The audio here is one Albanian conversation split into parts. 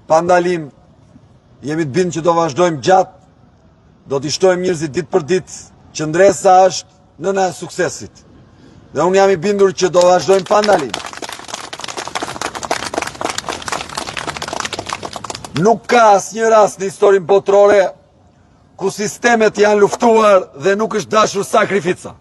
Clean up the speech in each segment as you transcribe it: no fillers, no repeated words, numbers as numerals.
pa ndalim, jemi të bindur që do vazhdojmë gjatë, do t'i shtojmë njerëzit ditë për ditë, qëndresa është nëna e suksesit. Dhe unë jam i bindur që do vazhdojmë pa ndalim. Nuk ka asnjë rast në historinë botërore ku sistemet janë luftuar dhe nuk është dashur sakrifica.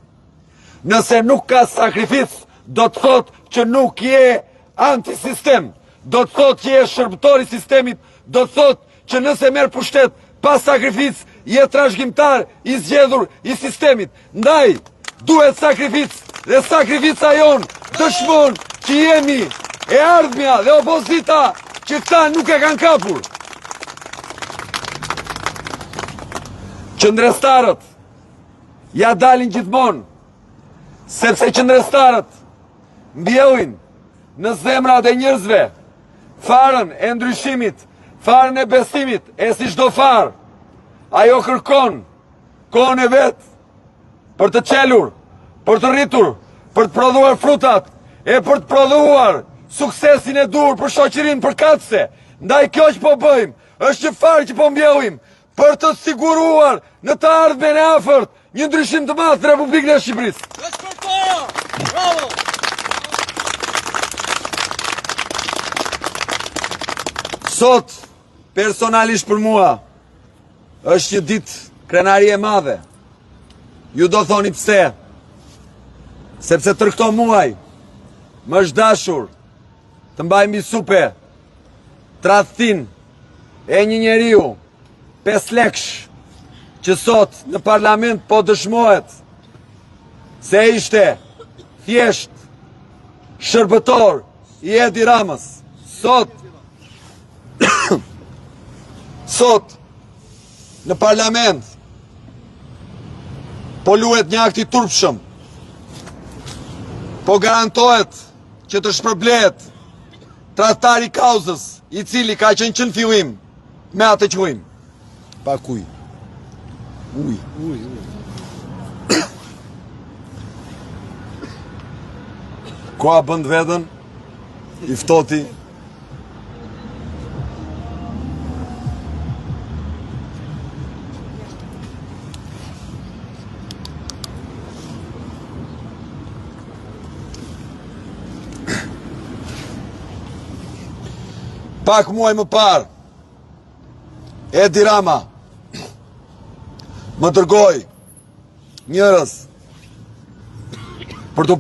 Nëse nuk ka sakrificë, do të thotë që nuk je antisistem, do të thotë që je shërbëtor i sistemit, do të thotë që nëse merr pushtet pa sakrificë, je trashëgimtar i zgjedhur i sistemit. Ndaj, duhet sakrificë dhe sakrifica jonë dëshmon që jemi e ardhmja dhe opozita që këta nuk e kanë kapur. Qëndrestarët ia dalin gjithmonë, sepse qëndrestarët mbjellin në zemrat e njerëzve farën e ndryshimit, farën e besimit, e si çdo farë, ajo kërkon kohën e vet për të çelur, për të rritur, për të prodhuar frutat e për të prodhuar suksesin e duhur për shoqërinë përkatëse. Ndaj kjo që po bëjmë është një farë që po mbjellim për të siguruar në të ardhmen e afërt një ndryshim të madh në Republikën e Shqipërisë. Bravo! Sot, personalisht për mua, është një ditë krenarie e madhe. Ju do thoni pse? Sepse tërë këto muaj, më është dashur të mbaj mbi supe tradhtinë e një njeriu pesleksh që sot në parlament po dëshmohet se ishte thjesht shërbëtor i Edi Ramës. Sot sot në parlament po luhet një akt i turpshëm. Po garantohet që të shpërblehet tradhtari i kauzës, i cili ka qenë që në fillim me atë qëllim. Pak ujë. Ujë. Ujë, ujë. Koha bën të vetën, i ftohti. Pak muaj më parë, Edi Rama më dërgoi njerëz për të.